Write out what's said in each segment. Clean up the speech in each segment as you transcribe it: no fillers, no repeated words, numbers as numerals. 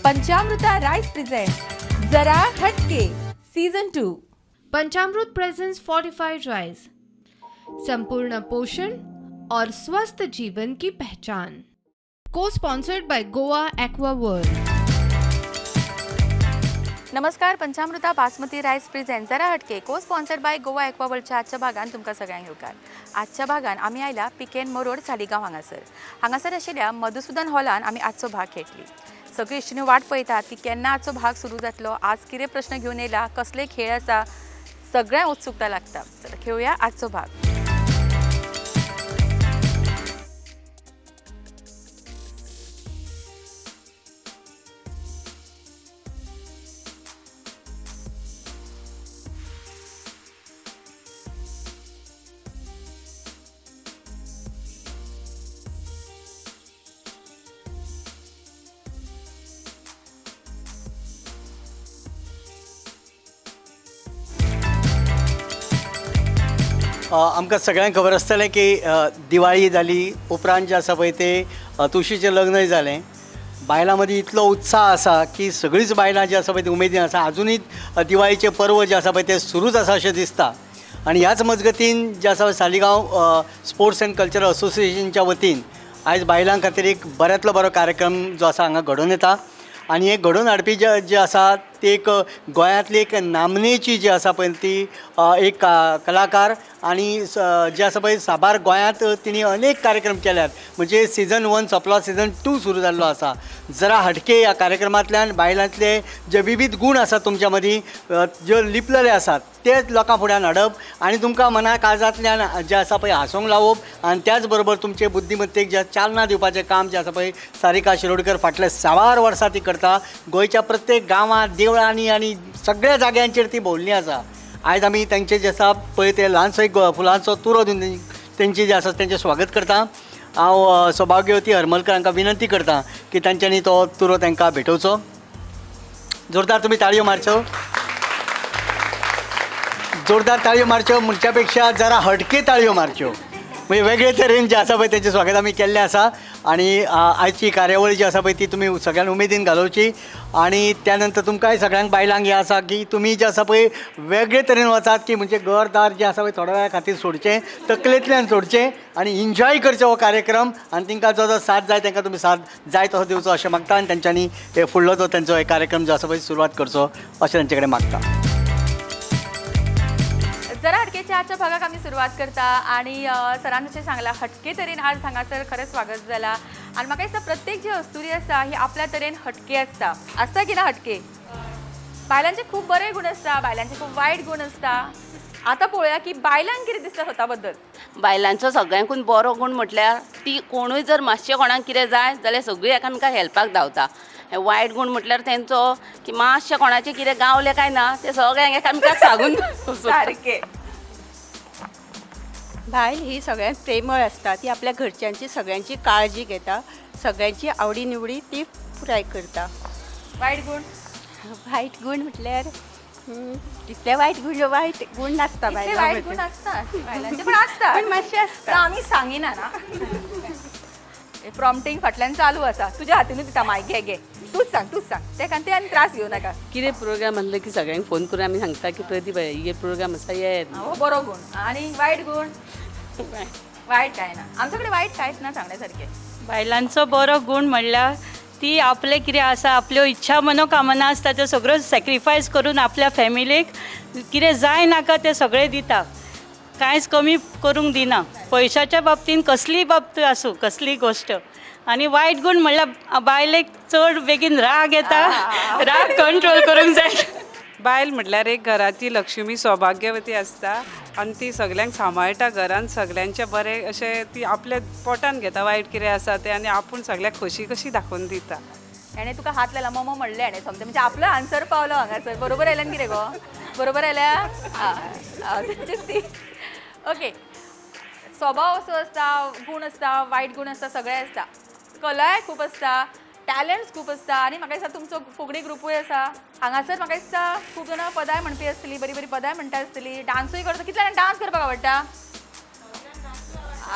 Panchamruta rice present Jara Hatke season 2. Panchamrut presents fortified rice, संपूर्ण पोषण और स्वस्थ जीवन की पहचान। को sponsored by Goa Aqua World. नमस्कार, पंचामृता बासमती रायस प्रेझेंट जरा हटके को स्पॉन्सर्ड बाय गोवा एक्वावर्ल्डच्या आजच्या भागान तुमकां सगळ्यांक येवकार। आजच्या भागान आमी आयला पिकेन मोरोड सालिगांव हांगासर। हांगासर आशिल्ल्या मधुसुदन हॉलान आमी आजचो भाग खेळटली। सगळी इश्टिणी वाट पळयतात की केन्ना आजचो भाग सुरू जातलो, आज कितें प्रश्न घेवन येयला, कसले खेळ आसा, सगळ्यांक उत्सुकता लागता। चला खेळुया आजचो भाग। आमकां सगळ्यांक खबर आसतलें की दिवाळी जाली उपरांत जें आसा पळय तें तुळशीचें लग्नय जालें। बायलां मदीं इतलो उत्साह आसा की सगळींच बायलां जीं आसा पळय ती उमेदीन आसा। आजुनूय दिवाळीचें पर्व जें आसा पळय तें सुरूच आसा अशें दिसता। आनी ह्याच मजगतीन जें आसा सालिगांव स्पोर्ट्स एंड कल्चरल असोसिएशनच्या वतीन आयज बायलां खातीर एक बऱ्यांतलो बरो कार्यक्रम जो आसा हांगा घडोवन येता। आनी हे घडोवन हाडपी जे जे आसा ती एक गोंयांतली एक नामनेची जी आसा पळय ती एक कलाकार आनी जे आसा पळय साबार गोंयांत तिणी अनेक कार्यक्रम केल्यात। म्हणजे सिजन 1 सोंपलो, सिजन 2 सुरू जाल्लो आसा। जरा हटके ह्या कार्यक्रमांतल्यान बायलांतले जे विविध गूण आसात तुमच्या मदीं जे लिपलेले आसात ते लोकां फुड्यान हाडप आनी तुमकां मना काळजांतल्यान जें आसा पळय हांसूंक लावप आनी त्याच बरोबर तुमचे बुद्धिमत्तेक जे चालना दिवपाचें काम जें आसा पळय सारिका शिरोडकर फाटल्या साबार वर्सां ती करता। गोंयच्या प्रत्येक गांवांत, देवळांनी आनी सगळ्या जाग्यांचेर ती भोंवल्ली आसा। आयज आमी तांचे जे आसा पळय ते ल्हानसो एक फुलांचो तुरो दिवन तेंचे जे आसा तेंचें स्वागत करता। हांव सौभाग्यवती हरमलकर हांकां विनंती करता की तांच्यांनी तो तुरो तांकां भेटोवचो। जोरदार तुमी ताळयो मारच्यो, जोरदार ताळयो मारच्यो म्हणच्या पेक्षा जरा हटके ताळयो मारच्यो। म्हणजे वेगळे तरेन जे आसा पळय तेंचें स्वागत आमी केल्लें आसा। आनी आयची कार्यावळ जी आसा पळय ती तुमी सगळ्यांक उमेदीन घालोवची। आनी त्या नंतर तुमकांय सगळ्यांक बायलांक हें आसा की तुमी जें आसा पळय वेगळे तरेन वचात की म्हणजे घरदार जें आसा पळय थोड्या वेळा खातीर सोडचें, तकलेंतल्यान सोडचें आनी एन्जॉय करचो हो कार्यक्रम। आनी तांकां जो जो साथ जाय तांकां तुमी साथ जाय तसो दिवचो अशें मागता। आनी तांच्यांनी हे फुडलो जो तांचो हे कार्यक्रम जो आसा पळय सुरवात करचो अशें तांचे कडेन मागता। जरा हटकेच्या आजच्या भागाक आमी सुरवात करता। आनी सरान जशें सांगलां हटके तरेन आज हांगासर खरेंच स्वागत जालां। आनी म्हाका दिसता प्रत्येक जी अस्तुरी आसा ही आपल्या तरेन हटके आसता। आसता की ना हटके? बायलांचे खूब बरे गूण आसता, बायलांचे खूब वायट गूण आसता। आतां पळोवया की बायलांक कितें दिसता स्वता बद्दल। बायलांचो सगळ्यांकून बरो गूण म्हटल्यार ती कोणूय जर मातशें कोणाक कितें जाय जाल्यार सगळीं एकामेकांक हेल्पाक धांवता। वायट गूण म्हटल्यार तेंचो की मातशें कोणाचें कितें गावलें काय ना ते सगळ्यांक एकामेकांक सांगून सारकें। बायल ही सगळ्यांत प्रेमळ आसता, ती आपल्या घरच्यांची सगळ्यांची काळजी घेता, सगळ्यांची आवडी निवडी ती पुराय करता। वायट गूण? वायट गूण म्हटल्यार तितले वायट गूण वायट गूण नासता बायलां, वायट गूण आसता बायलांचे पण आसता, पण मातशें आसता, आमी सांगिना ना। प्रॉम्प्टिंग फाटल्यान चालू आसा, तुज्या हातीनूच दिता मायक, घे घे तूच सांग तूच सांग, ते खातीर आनी त्रास घेवं नाका। कितें प्रोग्राम आसलो की सगळ्यांक फोन करून आमी सांगता की प्रदीप हे प्रोग्राम आसा येयात। हो बरो गूण। आनी वायट गूण? वायट कांय ना आमचे कडेन, वायट कांयच ना सांगण्या सारकें। बायलांचो बरो गूण म्हणल्यार ती आपलें कितें आसा, आपल्यो इच्छा मनोकामना आसता त्यो सगळ्यो सॅक्रिफायस करून आपल्या फॅमिलीक कितें जाय नाका तें सगळें दिता, कांयच कमी करूंक दिना। पयशाच्या बाबतीन कसलीय बाबत आसूं, कसलीय गोश्ट। आनी वायट गूण म्हणल्यार बायलेक चड बेगीन राग येता, राग कंट्रोल करूंक जाय। बायल म्हटल्यार एक घराची लक्ष्मी, सौभाग्यवती आसता आनी ती सगल्यांक सांबाळटा, घरान सगल्यांचें बरें अशें ती आपल्या पोटान घेता वायट कितें आसा तें आनी आपूण सगळ्यांक खोशी कशी दाखोवन दिता। हेणें तुका हात लायला मम म्हणलें हेणें समजें, म्हणजे आपलो आन्सर पावलो हांगासर। बरोबर आयल्यान कितें गो? बरोबर आयल्या? ती ओके। स्वभाव असो आसता, गूण आसता, वायट गूण आसता, सगळें आसता, कलाय खूब आसता, टॅलंट्स खूब आसता। आनी म्हाका दिसता तुमचो फुगडी ग्रुपूय आसा हांगासर, म्हाका दिसता खूब जाणां पदाय म्हणपी आसतली, बरी बरी पदाय म्हणटा आसतली, डान्सूय करता। कितल्या जाणांक डान्स करपाक आवडटा?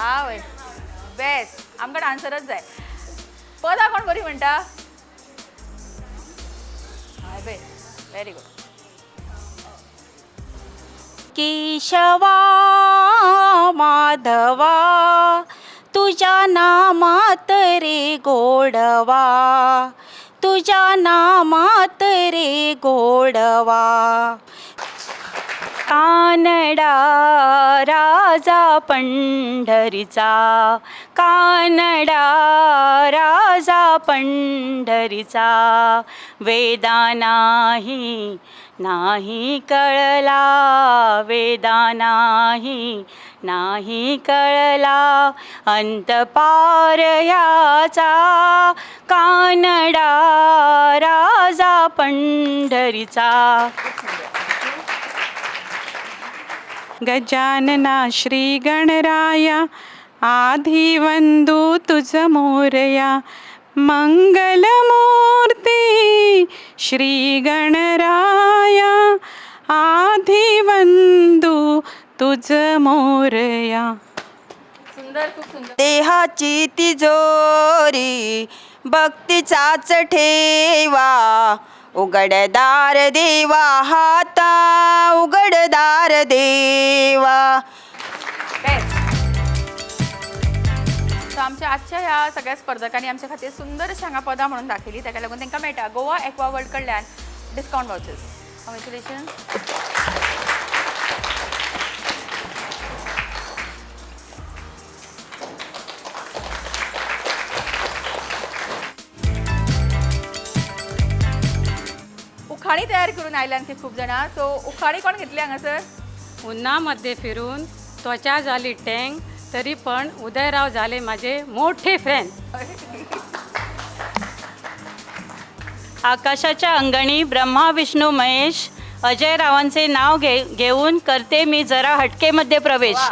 आवय बेस्ट, आमकां डान्सरच जाय। पदां कोण बरी म्हणटा? Very good. केशवा माधवा तुझ्या नामात रे गोडवा, तुझ्या नामात रे गोडवा. कानडा राजा पंढरीचा, कानडा राजा पंढरीचा, वेदा नाही नाही कळला, वेदा नाही नाही कळला, अंत पार ह्याचा, कानडा राजा पंढरीचा. गजानना श्री गणराया, आधी वंदू तुझ मोरया, मंगलमूर्ती श्री गणराया, आधी वंदू तुझ मोरया. सुंदर, खूप सुंदर. देहाची तिजोरी भक्तीचाच ठेवा, उघडदार देवा हाता, उघडदार देवा. बेस्ट. सो आमच्या आजच्या ह्या सगळ्या स्पर्धकांनी आमच्या खातीर सुंदर अशी हांगा पदां म्हणून दाखयली. ताका लागून तांकां मेळटा गोवा एक्वा वर्ल्ड कडल्यान डिस्कावंट वावचर्स. कॉंग्रेच्युलेशन. उखाणी तयार करून आयल्या आणखी खूप जाणां. सो उखाणी कोण घेतली हांगासर? उन्हामध्ये फिरून त्वचा झाली टँग, तरी पण उदयराव झाले माझे मोठे फॅन. आकाशाच्या अंगणी ब्रह्मा विष्णू महेश, अजय रावांचे नाव घेऊन करते मी जरा हटकेमध्ये प्रवेश.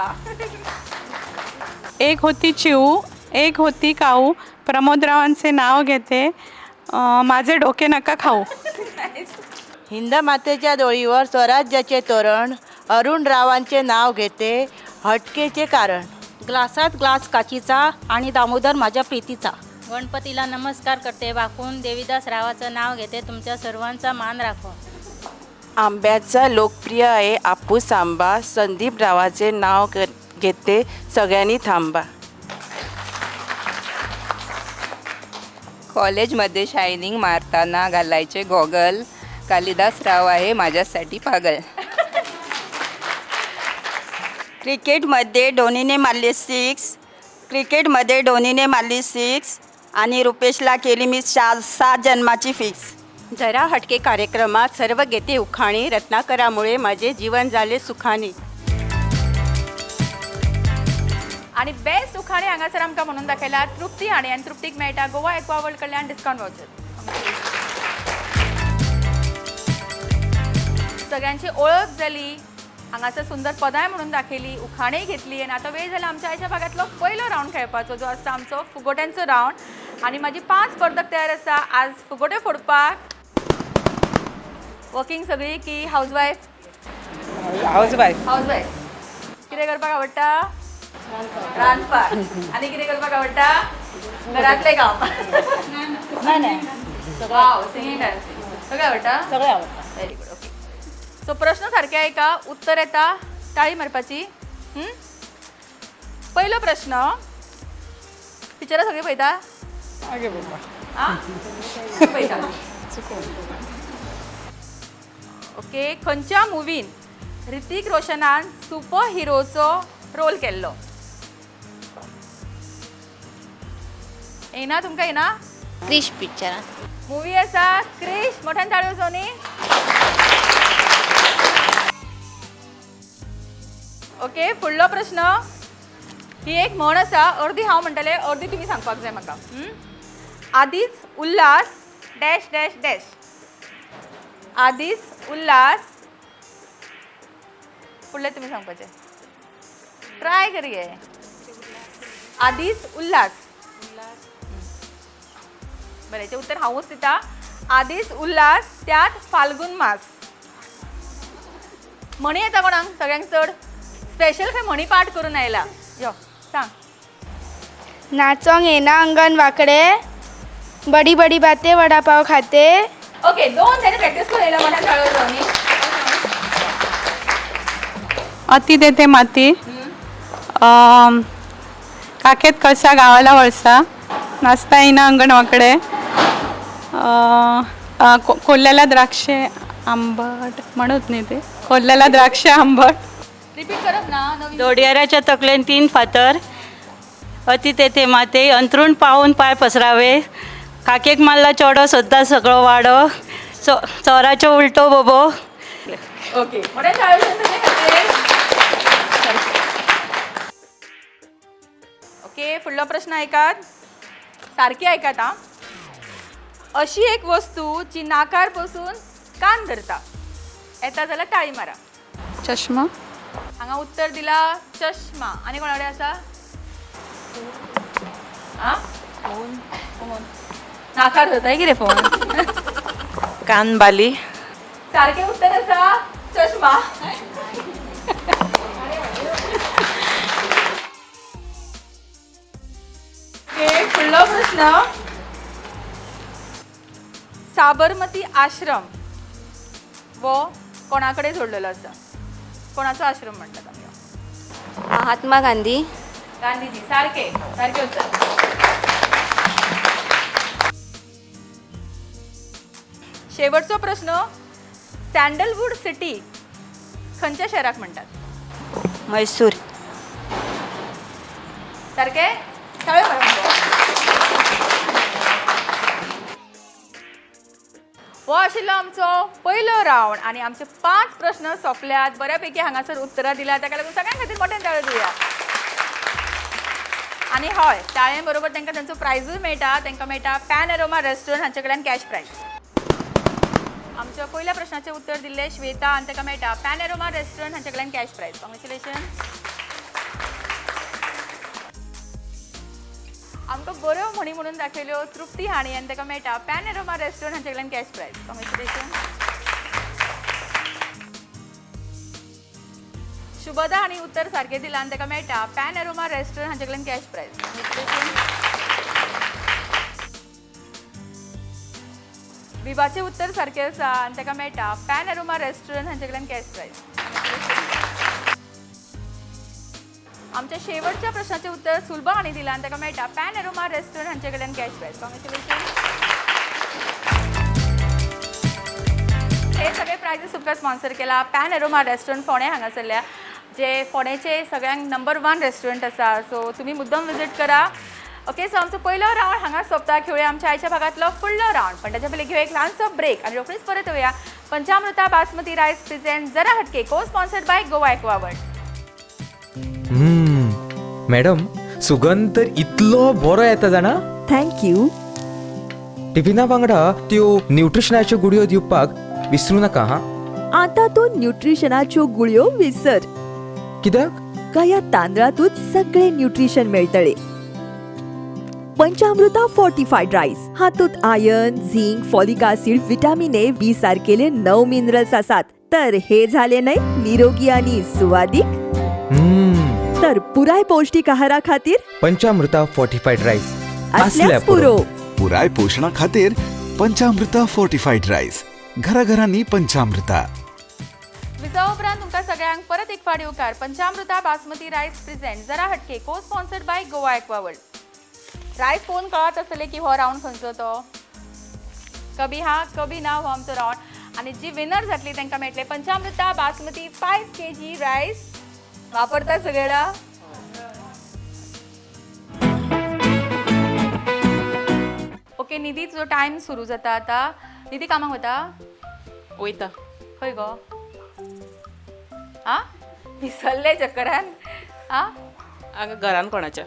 एक होती चिऊ, एक होती काऊ, प्रमोदरावांचे नाव घेते, माझे डोके नका खाऊ. हिंदमातेच्या डोळीवर स्वराज्याचे तोरण, अरुणरावांचे नाव घेते हटकेचे कारण. ग्लासात ग्लास काचीचा आणि दामोदर माझ्या प्रीतीचा. गणपतीला नमस्कार करते वाकून, देवीदास रावाचं नाव घेते तुमच्या सर्वांचा मान राखून. आंब्याचा लोकप्रिय आहे आपूस आंबा, संदीप रावाचे नाव घेते सगळ्यांनी थांबा. कॉलेजमध्ये शायनिंग मारताना घालायचे गॉगल, कालिदास राव आहे माझ्यासाठी पागल. क्रिकेटमध्ये धोनीने मारली सिक्स, क्रिकेटमध्ये धोनीने मारली सिक्स आणि रुपेशला केली मी 7 जन्माची फिक्स. जरा हटके कार्यक्रमात सर्व घेते उखाणी, रत्नाकरामुळे माझे जीवन झाले सुखाने. आणि बेस्ट उखाणे हांगासर आमकां म्हणून दाखयला तृप्ती हाणें, आनी तृप्तीक मेळटा गोवा एक्वा वर्ल्ड कडल्यान डिस्कावंट वावचर. सगळ्यांची ओळख जाली, हांगासर सुंदर पदांय म्हणून दाखयली, उखाणेय घेतली आनी आतां वेळ जाला आमच्या आयच्या भागांतलो पयलो रावंड खेळपाचो, जो आसता आमचो फुगोट्यांचो रावंड. आनी म्हाजी 5 स्पर्धक तयार आसा आज फुगोट्यो फोडपाक. वर्किंग सगळी की हावजवायफ? हावजवायफ. हावजवायफ. कितें करपाक आवडटा? रांदपाक. आनी कितें करपाक आवडटा? घरांतलें काम. वाव, सिंगींग डान्सिंग सगळें आवडटा? सगळें आवडटा. Very good. Okay, so प्रश्न सारके आयका, उत्तर येता, टाळी मारपाची. पयलो प्रश्न, पिक्चरां सगळीं पळयता? आगे बाबा. आं, पळयता. ओके, खंयच्या मुवीन ऋतिक रोशनान सुपर हिरोचो रोल केल्लो? येना तुमकां? येना? क्रिश पिक्चरान. मुवी आसा क्रिश. मोठ्यान ताळयो सोनी. ओके, फुडलो प्रश्न. ही एक म्हण आसा, अर्दी हांव म्हणटलें अर्दी तुमी सांगपाक जाय म्हाका. आदीच उल्हास डॅश डॅश डॅश. आदीच उल्हास, फुडलें तुमी सांगपाचें. ट्राय करये. आदीच उल्हास. बरें, हेचें उत्तर हांवूच दिता. आदीच उल्हास त्यात फाल्गुन मास. म्हणी येता कोणाक? सगळ्यांक चड स्पेशल खंय म्हणी पाठ करून आयला. यो सांग. नाचोंक येना अंगण वाकडे, बडी बडी बाते वडापाव खाते, ओके दोन त्याने प्रॅक्टिस करून येयला मला कळवलं दोन्ही. अति तेथे माती, काखेत कळसा गावाला वळसा, नाचता येईना अंगण वाकडे, कोल्ह्याला द्राक्षे आंबट म्हणत नाही ते, कोल्ह्याला द्राक्षे आंबट. रिपीट करप ना नवीन. दोडयाराच्या तकलेन 3 फातर, अति तेथे माते, अंथरूण पावून पाय पसरावे, काकेक मारला चेडो सद्दां सगळो वाडो, चोराचो उलटो बोबो. ओके मोठ्या टाळयो तुमच्या खातीर. ओके फुडलो प्रश्न आयकात, सारकी आयकात आं. अशी एक वस्तू जी नाकार पसून कान धरता, येता जाल्यार टाळी मारा. चष्मा. हांगा उत्तर दिला चष्मा. आनी कोणा कडेन आसा? आं फोन फोन नाकार धरता कितें फोन? कानबाली. सारकें उत्तर आसा चष्मा. ओके फुडलो प्रश्न, साबरमती आश्रम वो कोणा कडेन जोडलेलो आसा? कोणाचो आश्रम म्हणटात आमी? महात्मा गांधी. गांधीजी. सारके सारके उत्तर. शेवटचो प्रश्न, सँडलवूड सिटी खंयच्या शहराक म्हणटात? म्हैसूर. सारके? टाळयो मारा. हो आशिल्लो आमचो पयलो रावंड आनी आमचे 5 प्रश्न सोंपल्यात. बऱ्यापैकी हांगासर उत्तरां दिल्या, ताका लागून सगळ्यां खातीर मोठ्यान टाळयो दिवया. आनी हय, टाळये बरोबर तांकां तांचो प्रायजूय मेळटा. तांकां मेळटा पॅन एरोमा रेस्टॉरंट हांचे कडल्यान कॅश प्रायज. आमच्या पयल्या प्रश्नाचें उत्तर दिल्लें श्वेता आनी ताका मेळटा पॅन एरोमा रेस्टॉरंट हांचे कडल्यान कॅश प्रायज. कॉंग्रेच्युलेशन. आमकां बऱ्यो म्हणी म्हणून दाखयल्यो तृप्ती हाणी आनी ताका मेळटा पॅन एरोमा रेस्टॉरंट हांचे कडल्यान कॅश प्रायज. कॉंग्रेच्युलेशन. शुभदा हांणी उत्तर सारकें दिलां आनी ताका मेळटा पॅन एरोमा रेस्टॉरंट हांचे कडल्यान कॅश प्रायज. कॉंग्रेच्युलेशन. विभाचें उत्तर सारकें आसा आनी ताका मेळटा पॅन एरोमा रेस्टॉरंट हांचे कडल्यान कॅश प्रायज. आमच्या शेवटच्या प्रश्नाचें उत्तर सुलभा हांणी दिलां आनी ताका मेळटा पॅन एरोमा रेस्टॉरंट हांचे कडल्यान कॅश प्रायज. कॉंग्रेच्युलेशन. हे सगळे प्रायजीस तुमकां स्पॉन्सर केला पॅन एरोमा रेस्टॉरंट फोंडें हांगासरल्या, जे फोंडेचे सगळ्यांक नंबर 1 रेस्टॉरंट आसा. सो तुमी मुद्दम विजीट करा. ओके सो आमचो पयलो रावंड हांगा सोंपता. खेळुया आमच्या आयच्या भागांतलो फुडलो रावंड, पण ताच्या पयलीं घेवया एक ल्हानसो ब्रेक आनी रोखडीच परत येवया. पंचामृता बासमती रायस प्रेझेंट जरा हटके को sponsored by Goa Aquaworld. Madam, सुगंध तर इतलो बरो येता जाणा. Thank you. टिफिना वांगडा त्यो न्यूट्रिशनाच्यो गुळयो दिवपाक विसरू नाका. हा आता तूं न्यूट्रिशनाच्यो गुळयो विसर. कित्याक? काय तांदळातूच सगळे न्यूट्रिशन मेळटले. पंचामृता फोर्टिफाईड राईस हातूंत iron, zinc, folic acid, vitamin A, B सारकेले 9 minerals आसात. तर हे झाले न्हय निरोगी आणि सुवादीक. तर पुराय पौष्टिक आहारा खातीर पंचामृता फोर्टिफाईड राईस असल्याच पुरो. पुराय पोषणा खातीर पंचामृता फोर्टिफाईड राईस, घराघरांनी पंचामृता. विजा उपरांत तुमकां सगळ्यांक परत एक फावट येवकार. पंचामृता बासमती रायस प्रेझेंट जरा हटके को sponsored by Goa Aquaworld. Rice पळोवन कळत आसतलें की हो रावंड खंयचो तो. कभी हा कभी ना हो आमचो रावंड आनी जी विनर जातली तांकां मेळटले पंचामृता बासमती 5 kg rice. वापरता सगळ्या? ओके निधी, तुजो टायम सुरू जाता आतां. निधी कामाक वता? वयता. खंय गो? आं विसरले चक्करान. आं हांगा घरान कोणाच्या.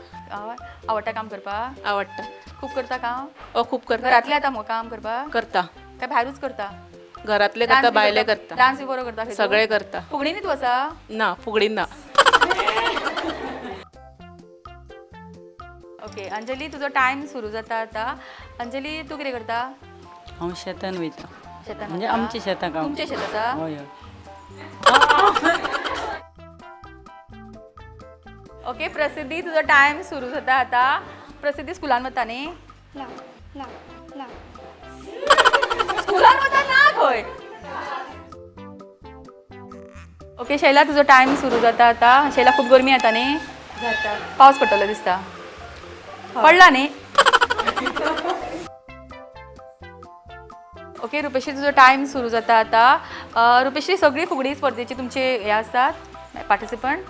आवडटा काम करपाक? आवडटा. खूब करता काम? ओ खूब करता. घरांतलें आतां मुगो काम करपाक? करता. काय भायरूच करता? घरांतलें करता, भायलें करता. डान्स बी बरो करता? सगळें करता. फुगडीनी तूं आसा? ना, फुगडी ना. ओके अंजली, तुजो टायम सुरू जाता आतां. अंजली, तूं कितें करता? हांव शेतान वयता. शेतान? म्हणजे आमच्या शेताक. तुमच्या शेत आसा? हय हय. ओके प्रसिद्धी, तुजो टायम सुरू जाता आतां. प्रसिद्धी स्कुलान वता न्ही? ना ना ना. स्कुलान वता ना खंय. ओके शैला, तुजो टायम सुरू जाता आतां. शैला, खूब गरमी जाता न्ही? जाता. पावस पडटलो दिसता. पडला न्ही? ओके रुपेश्री, तुजो टायम सुरू जाता आतां. रुपेश्री, सगळी फुगडी स्पर्धेची तुमचे हे आसतात पार्टिसिपंट?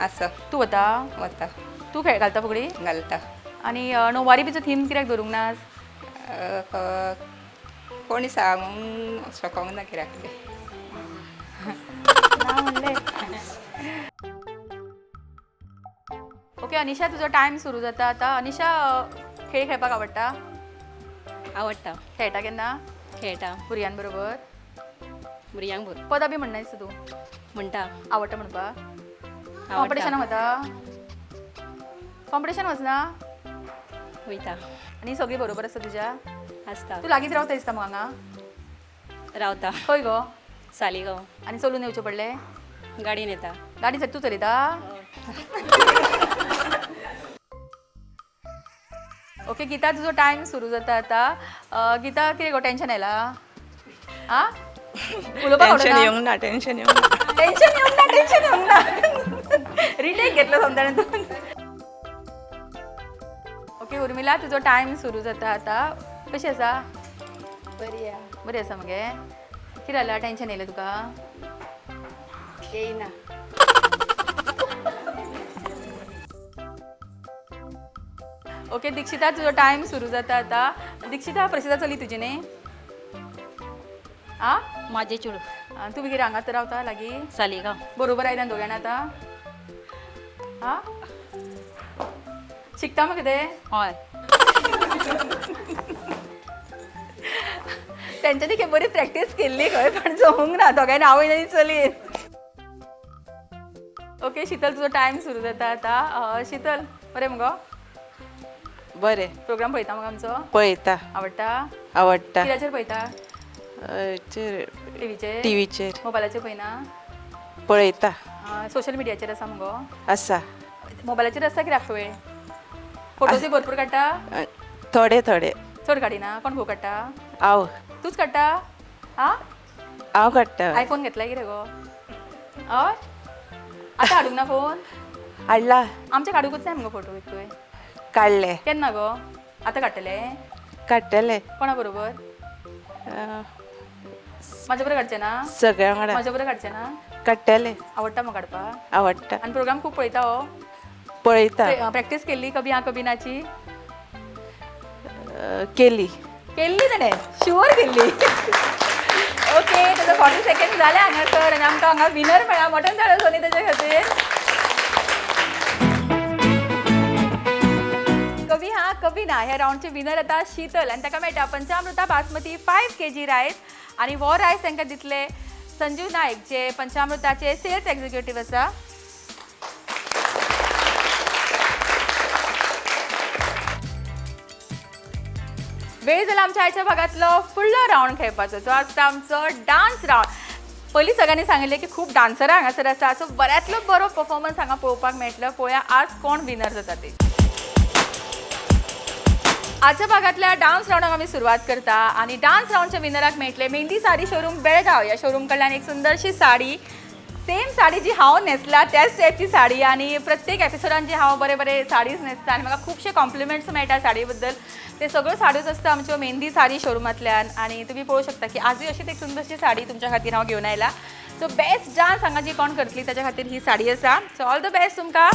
आसा. तूं वता? वता. तूं खेळ घालता फुगडी? घालता. आनी णववारी बीचो थीम कित्याक दवरूंक ना आज? कोणी सांगूंक शकोंक ना कित्याक तें. ओके अनिशा, तुजो टायम सुरू जाता आतां. अनिशा, खेळ खेळपाक आवडटा? आवडटा. खेळटा केन्ना? खेळटा. भुरग्यां बरोबर? भुरग्यांक बरोबर. पदां बी म्हणना दिसता तूं? म्हणटा. आवडटा म्हणपाक? कॉम्पिटिशनाक वता? कॉम्पिटिशन वचना? वयता. आनी सगळीं बरोबर आसता तुज्या? आसता. तूं लागींच रावता दिसता मगो हांगा? रावता. खंय गो? सालिगांव. आनी चलून येवचें पडलें? गाडयेन येता. गाडी तूं चलयता? ओके गीता, तुजो टायम सुरू जाता आतां. गीता, कितें गो टेंशन आयलां? आं, उलोवपाक टेंशन येवंक ना. टेंशन येवंक ना. टेंशन येवंक ना. टेंशन येवंक ना. रिटेक घेतलो समजा तूं. ओके उर्मिला, तुजो टायम सुरू जाता आतां. कशी आसा? बरी आसा. बरी आसा मगे? कितें जालां, टेंशन येयलें तुका? येयना. ओके दीक्षिता, तुजो टायम सुरू जाता आतां. दीक्षिता, प्रसिद्धा चली तुजी न्ही? आं, म्हाजें चेडूं. तूं कितें हांगाच रावता लागीं? सालिगांव. बरोबर आयल्यान दोगांय आतां? आं, शिकता मगे तें? हय. तेंच्यांनी खेप बरी प्रॅक्टीस केल्ली खंय, पण जमूंक ना दोगांयनी, आवय आनी चलयेन. ओके शीतल, तुजो टायम सुरू जाता आतां. शीतल, बरें मुगो? बरें. प्रोग्राम पळयता मगो आमचो? पळयता. आवडटा? आवडटा. कित्याचेर पळयता? टिवीचेर? टिवीचेर. मोबायलाचेर पळयना? पळयता. सोशल मिडियाचेर आसा मुगो? आसा. मोबायलाचेर आसता कित्याक वेळ? फोटोजूय भरपूर काडटा? थोडे थोडे. चड काडिना? कोण भोव काडटा? हांव. तूंच काडटा? आं, हांव काडटा. आयफोन घेतला कितें गो? हय, आतां हाडूंक ना फोन? हाडला. आमचे काडूंकच जाय मुगो फोटो तुवें? काडले. केन्ना गो? आतां काडटले? काडटले. कोणा बरोबर? म्हाजे बरोबर काडचें ना? सगळ्यां वांगडा. म्हाजे बरोबर काडचें ना? काडटले. आवडटा मगो काडपाक? आवडटा. आनी प्रोग्राम खूब पळयता हो? पळयता. प्रॅक्टीस केल्ली कभी हाँ कभी नाची? केली. केल्ली ताणें, शुअर केल्ली. ओके, ताजो 40 सेकंड जाले हांगासर आनी आमकां हांगा विनर मेळ्ळा. मटन जालो सोनी ताजे खातीर. कभी हाँ कभी ना ह्या रावंडचे विनर आतां शीतल आनी ताका मेळटा पंचामृता बासमती 5 kg rice. आनी हो रायस तांकां दितले संजीव नायक, जे पंचामृताचे सेल्स एक्झिक्युटीव आसा. वेळ जाला आमच्या आयच्या भागांतलो फुडलो रावंड खेळपाचो, जो आसता आमचो डान्स रावंड. पयलीं सगळ्यांनी सांगिल्लें की खूब डान्सरां हांगासर आसा, सो बऱ्यांतलो बरो परफॉर्मन्स हांगा पळोवपाक मेळटलो. पळोवया आज कोण विनर जाता ते. आजच्या भागांतल्या डान्स रावंडाक आमी सुरवात करता आनी डान्स रावंडच्या विनराक मेळटले मेहंदी साडी शोरूम बेळगांव. ह्या शोरूम कडल्यान एक सुंदरशी साडी, सेम साडी जी हांव न्हेसला त्याच टायपची साडी. आनी प्रत्येक एपिसोडान जी हांव बरे बरे साडीज न्हेसता आनी म्हाका खुबशे कॉम्प्लिमेंट्स मेळटा साडये बद्दल. ते सगळ्यो साडयोच आसता आमच्यो मेहंदी साडी शोरुमांतल्यान. आनी तुमी पळोवंक शकता की आजूय अशीच एक सुंदरशी साडी तुमच्या खातीर हांव घेवन आयला. सो बेस्ट डान्स हांगा जी कोण करतली ताच्या खातीर ही साडी आसा. सो ऑल the best तुमकां.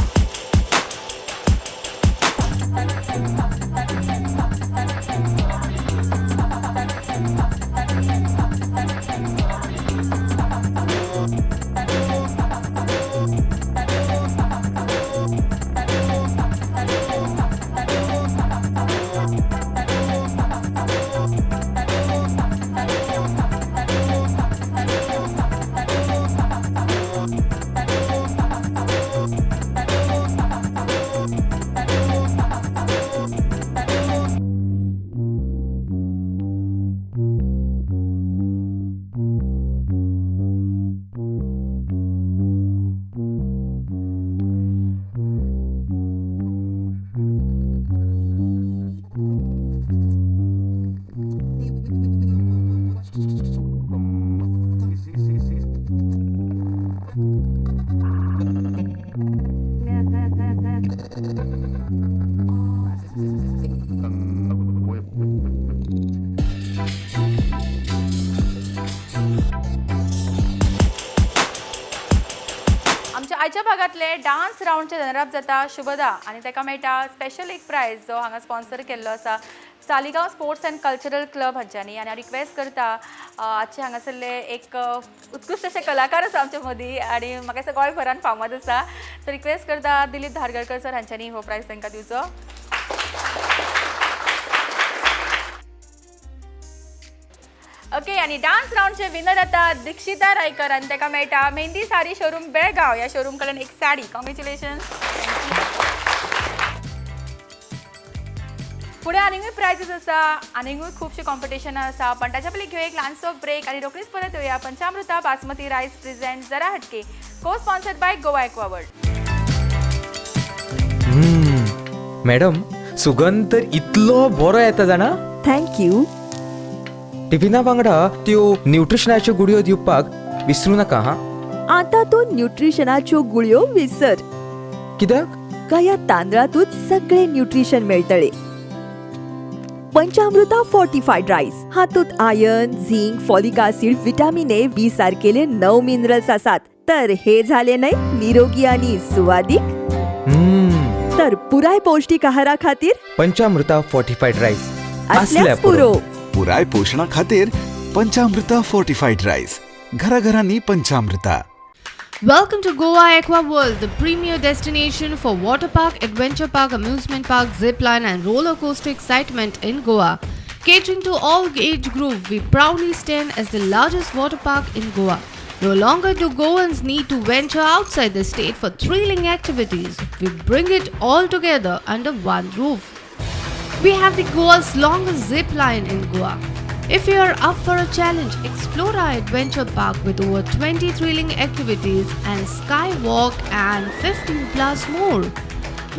आयच्या भागांतले डान्स रावंडचे रनर अप जाता शुभदा आनी ताका मेळटा स्पेशल एक प्रायज जो हांगा स्पॉन्सर केल्लो आसा Saligao sports and cultural club हांच्यांनी. आनी हांव रिक्वेस्ट करता आजचे हांगासरले एक उत्कृश्ट अशे कलाकार आसा आमचे मदीं आनी म्हाका दिसता गोंयभरान फामाद आसा, सो रिक्वेस्ट करता दिलीप धारगळकर सर हांच्यांनी हो प्रायज तांकां दिवचो. ओके, आनी डान्स रावंडचे विनर जाता दीक्षिता रायकर आनी ताका मेळटा मेहंदी साडी शोरूम बेळगांव ह्या शोरूम कडल्यान एक साडी. कॉंग्रेच्युलेशन. फुडें आनीकूय प्रायजीस आसा, आनीकूय खुबशे कॉम्पिटिशनां आसा, पण ताच्या पयलीं घेवया एक ल्हानसो ब्रेक आनी रोखडीच परत येवया पंचामृता बासमती रायस प्रेझेंट जरा हटके को sponsored by Goa Aqua World. Madam, सुगंध तर इतलो बरो येता जाणा. Thank you. टिफिना वांगडा त्यो न्यूट्रिशनाच्यो गुळयो दिवपाक विसरू नाका. हा, आतां तूं न्यूट्रिशनाच्यो गुळयो विसर. कित्याक? कया तांदळातूच सगळे न्यूट्रिशन मेळटले. पंचामृता फोर्टिफायड रायस हातूंत iron, zinc, folic acid, vitamin A, B सारकेले 9 minerals आसात. तर हे झाले न्हय निरोगी आनी सुवादीक. तर पुराय पौष्टिक आहारा खातीर पंचामृता फोर्टिफायड रायस असल्याच पुरो. पुराय पोशणा खातीर पंचामृता फोर्टिफायड रायस, घराघरांनी पंचामृता. Welcome to Goa Aqua World, the premier destination for water park, adventure park, amusement park, zip line and roller coaster excitement in Goa. Catering to all age group, we proudly stand as the largest water park in Goa. No longer do Goans need to venture outside the state for thrilling activities. We bring it all together under one roof. We have the Goa's longest zip line in Goa. If you are up for a challenge, explore our adventure park with over 20 thrilling activities and skywalk and 15 plus more.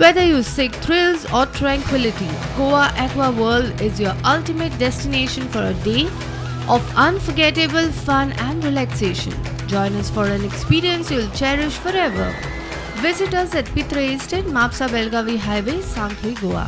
Whether you seek thrills or tranquility, Goa Aqua World is your ultimate destination for a day of unforgettable fun and relaxation. Join us for an experience you'll cherish forever. Visit us at Pitre Estate, Mapsa Belgavi Highway, Sankhli, Goa.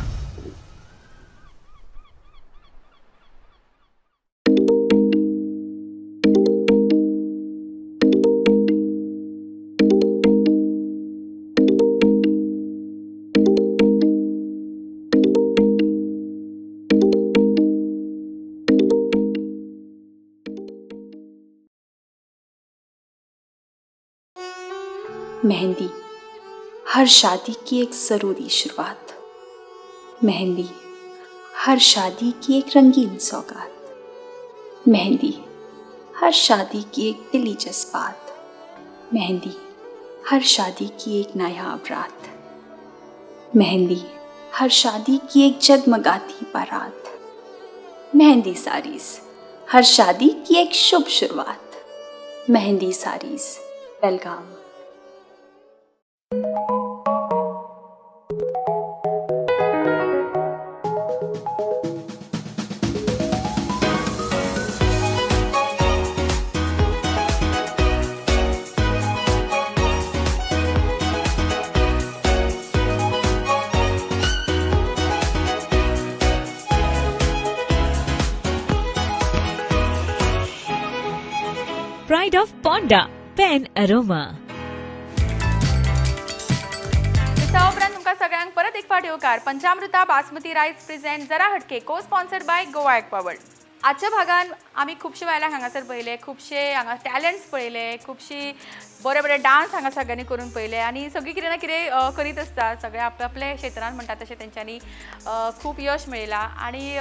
Mehndi हर शादी की एक ज़रूरी शुरुआत, मेहंदी हर शादी की एक रंगीन सौगात, मेहंदी हर शादी की एक दिली जज्बात, मेहंदी हर शादी की एक नायाब रात, मेहंदी हर शादी की एक जगमगाती बारात, मेहंदी साड़ीज हर शादी की एक शुभ शुरुआत, Mehndi saris Belgaum. Pride of Ponda, Pen Aroma. उपरांत तुमकां सगळ्यांक परत एक फावट येवकार. पंचामृता बासमती रायस प्रेझेंट जरा हटके को sponsored by Goa Aqua World. आजच्या भागान आमी खुबशे बायलांक हांगासर पळयले, खुबशे हांगा टॅलंट्स पळयले, खुबशी बरे बरे डान्स हांगा सगळ्यांनी करून पळयले आनी सगळीं कितें ना कितें करीत आसता. सगळे आपल्या आपल्या क्षेत्रान म्हणटा तशें तेंच्यांनी खूब यश मेळयलां. आनी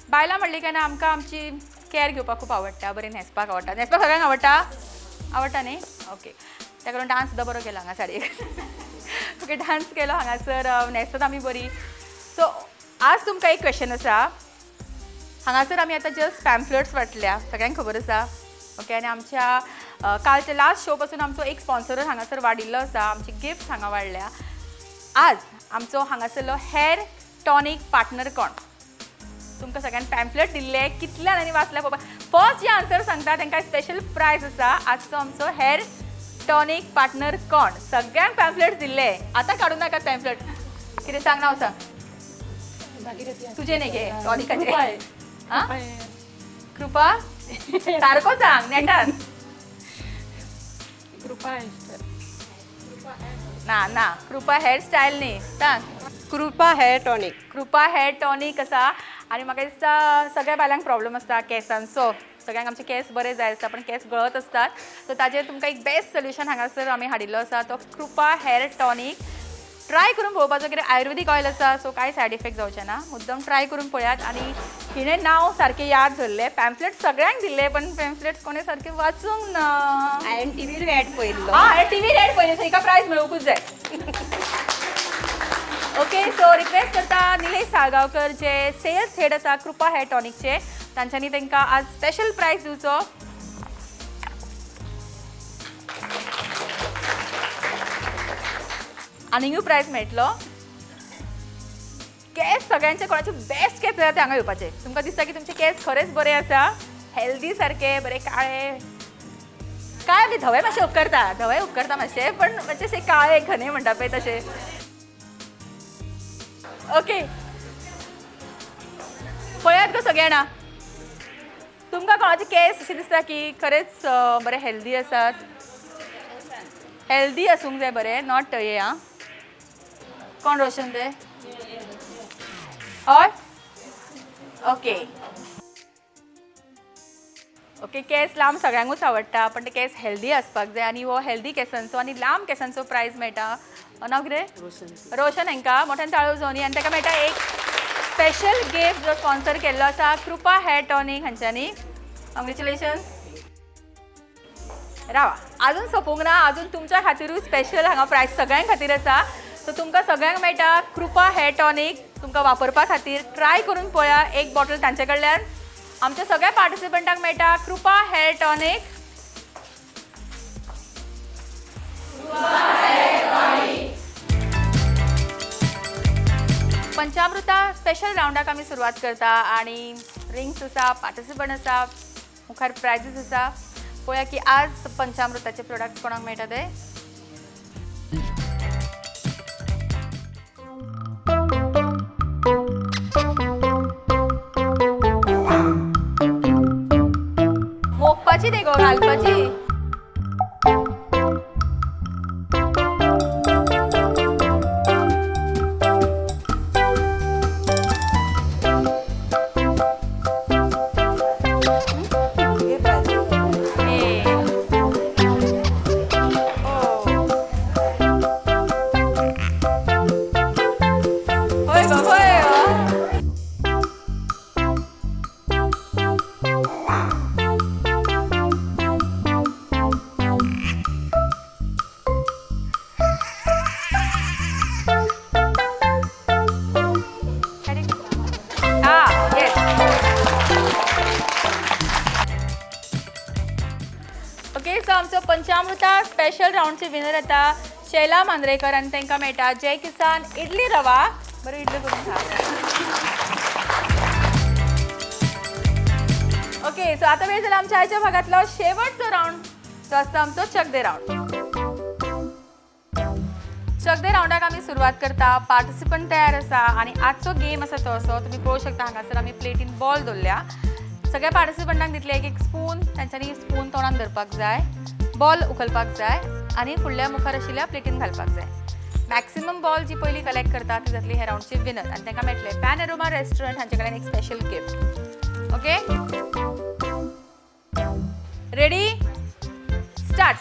बायलां म्हणलें काय ना आमकां आमची कॅर घेवपाक खूब आवडटा, बरें न्हेसपाक आवडटा. न्हेसपाक सगळ्यांक आवडटा, आवडटा न्ही? ओके, ताका लागून डान्स सुद्दां बरो केलो हांगा साडयेक. ओके, डान्स केलो हांगासर, न्हेसतात आमी बरी. सो आज तुमकां एक क्वेश्चन आसा. हांगासर आमी आतां जस्ट पॅम्फलेट्स वांटल्या, सगळ्यांक खबर आसा. ओके, आनी आमच्या कालच्या लास्ट शो पासून आमचो एक स्पॉन्सर हांगासर वाडिल्लो आसा, आमची गिफ्ट्स हांगा वाडल्या. आज आमचो हांगासरलो हेअर टॉनीक पार्टनर कोण? तुमकां सगळ्यांक पॅम्फलेट दिल्ले, कितल्या जाणांनी वाचल्या पळोवपा. फर्स्ट जे आन्सर सांगता तांकां स्पेशल प्रायज आसा. आजचो आमचो हेअर टॉनीक पार्टनर कोण? सगळ्यांक पॅम्फलेट्स दिल्ले, आतां काडूं नाका पॅम्फलेट. कितें सांग, नांव सांग. तुजें न्ही गे, टॉनिकाचें. कृपा, सारको सांग नेटान. ना ना, कृपा हेअर स्टायल न्ही, सांग. Krupa hair tonic. Krupa hair tonic आसा. आनी म्हाका दिसता सगळ्या बायलांक प्रॉब्लम आसता केंसांचो, सगळ्यांक आमचे केंस बरे जाय आसता पण केंस गळत आसतात. सो ताजेर तुमकां एक बेस्ट सोल्युशन हांगासर आमी हाडिल्लो आसा, तो कृपा हेअर टॉनीक. ट्राय करून पळोवपाचो, कित्याक आयुर्वेदीक ऑयल आसा, सो कांय सायड इफेक्ट जावचें ना. मुद्दम ट्राय करून पळयात. आनी हिणें नांव सारकें याद धरलें, पॅम्फलेट सगळ्यांक दिल्ले पण पॅम्फलेट्स कोणें सारकें वाचूंक ना. हांवें टिवीर एड पळयल्लो. हांवें टिवीर एड पळयलो, सो हिका प्रायज मेळोवंकूच जाय. ओके, सो रिक्वेस्ट करता निलेश साळगांवकर जे सेल्स हेड आसा कृपा हेअर टॉनिकचे, तांच्यांनी तांकां आज स्पेशल प्रायज दिवचो. आनीकूय प्रायज मेळटलो. केस सगळ्यांचे कोणाचे बेस्ट केस जाल्यार ते हांगा येवपाचे. तुमकां दिसता की तुमचे केस खरेंच बरे आसा, हेल्दी सारके बरे काळे, काळे आमी धवे मातशे उपकारता, धवे उपकारता मातशे, पण मातशे अशे काळे घने म्हणटा पळय तशे. ओके, पळयात गो सगळे जाणां, तुमकां कोणाचे केस अशें दिसता की खरेंच बरे हेल्दी आसात? हेल्दी आसूंक जाय बरे, not हे. आं, कोण रोशन ते? हय, ओके ओके. केस लांब सगळ्यांकूच आवडटा, पण ते केस हेल्दी आसपाक जाय. आनी हो हेल्दी केसांचो आनी लांब केसांचो प्रायज मेळटा. नांव कितें? रोशन. रोशन हांकां मोठ्यान ताळो जावनी. आनी ताका मेळटा एक स्पेशल गिफ्ट जो स्पॉन्सर केल्लो आसा कृपा हेअर टॉनीक हांच्यांनी. कॉंग्रेच्युलेशन्स. रावा, अजून सोंपूंक ना, अजून तुमच्या खातीरूय स्पेशल हांगा प्रायज सगळ्यां खातीर आसा. सो तुमकां सगळ्यांक मेळटा कृपा हेअर टॉनीक, तुमकां वापरपा खातीर ट्राय करून पळया एक बॉटल तांचे कडल्यान. आमच्या सगळ्या पार्टिसिपंटांक मेळटा कृपा हेअर टॉनीक. पंचामृता स्पेशल रावंडाक आमी सुरवात करता आनी रिंग्स आसा, पार्टिसिपंट आसा, मुखार प्रायजीस आसा. पळोवया की आज पंचामृताचे प्रोडक्ट कोणाक मेळटा ते. मोखपाची न्ही गो, घालपाची. पंचामृता स्पेशल रावंडचे विनर आता शैला मांद्रेकर आनी तांकां मेळटा जय किसान इडली रवा. बरें, इडली करून खा. ओके, सो आतां वेळ जाला आमच्या आयच्या भागांतलो शेवटचो रावंड, जो आसता आमचो चकदे रावंड. चकदे रावंडाक आमी सुरवात करता. पार्टिसिपंट तयार आसा आनी आजचो गेम आसा तो असो तुमी पळोवंक शकता. हांगासर आमी प्लेटीन बॉल दवरल्या, सगळ्या पार्टिसिपंटांक दितले एक एक स्पून, तांच्यांनी स्पून तोंडान धरपाक जाय, बॉल उखलपाक जाय आनी फुडल्या मुखार आशिल्ल्या प्लेटीन घालपाक जाय. मॅक्सिमम बॉल जी पयली कलेक्ट करता ती जातली ह्या रावंडची विनर आनी तांकां मेळटलें पॅनरोमा रेस्टॉरंट हांचे कडल्यान एक special gift. Okay, ready, start.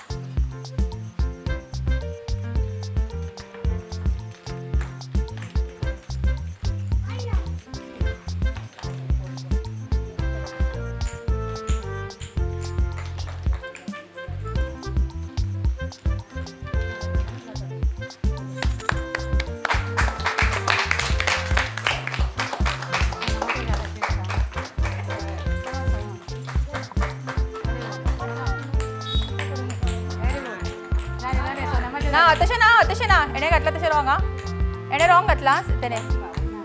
ना तशें ना, तशें ना, हेणें घातलां तशें रॉंग. आं, हेणें रॉंग घातलां तेणें,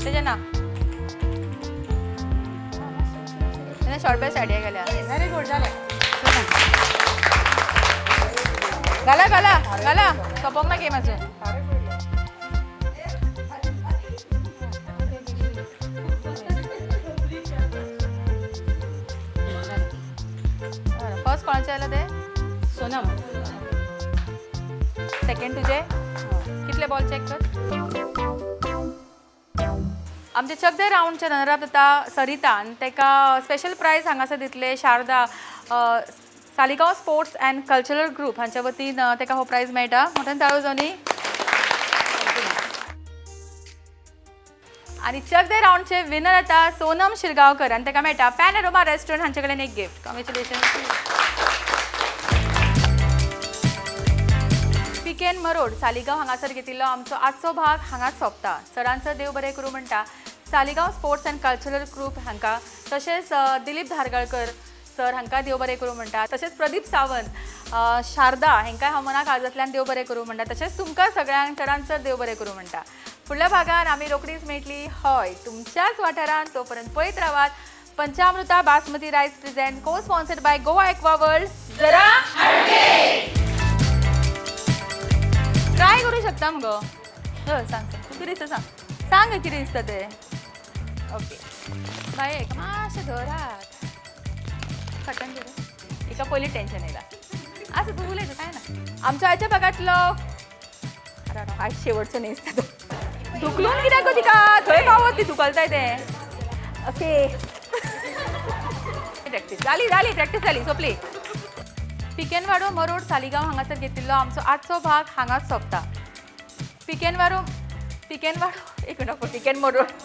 तशें ना, तेणें शॉर्ट बेस्ट आयडिया गेल्या. व्हेरी गुड, जालें. घाला घाला घाला, सोंपोंक ना गेम अजून. फर्स्ट कोणाचें आयलां तें? सोनम. सेकंड तुजे. कितले बॉल चॅक कर. आमचे चकदे रावंडचे रनर अप जाता सरिता आनी ताका स्पेशल प्रायज हांगासर दितले Sharada Saligao sports and cultural group हांच्या वतीन ताका हो प्रायज मेळटा. मोठ्यान ताळो जावनी. आनी चकदे रावंडचे विनर जाता सोनम शिरगांवकर आनी ताका मेळटा पॅनरोमा रेस्टॉरंट हांचे कडेन एक गिफ्ट. कॉंग्रेच्युलेशन. पिकेन मरोड सालिगांव हांगासर घेतिल्लो आमचो आजचो भाग हांगाच सोंपता. चडान चड देव बरें करूं म्हणटा Saligao sports and cultural group हांकां, तशेंच दिलीप धारगळकर सर हांकां देव बरें करूं म्हणटा, तशेंच प्रदीप सावंत शारदा हांकां हांव मनाक काळजांतल्यान देव बरें करूं म्हणटा, तशेंच तुमकां सगळ्यांक चडान चड देव बरें करूं म्हणटा. फुडल्या भागान आमी रोखडीच मेळटली हय तुमच्याच वाठारांत. तोपर्यंत पळयत रावात Panchamruta basmati rice present co sponsored by Goa aqua world. जरा ट्राय करू शकता मगो. हय सांग सांग तूं कितें दिसता सांग सांग कितें दिसता तें. ओके बाय एक मातशें धरात खटन धर. हिका पयलीं टेन्शन येयला. आसूं तूं उलयता कांय ना. आमच्या आयच्या भागांतलो आयज शेवटचो न्ही दिसता तो. धुकलून कित्याक गो तिका थंय पावत ती धुकलताय तें. ओके प्रॅक्टीस जाली जाली प्रॅक्टीस जाली सोंपली. पिकेनवाडो मरोड सालिगांव हांगासर घेतिल्लो आमचो आजचो भाग हांगाच सोंपता. पिकेनवाडो पिकेनवाडो एक मिनट पिकेन मरोड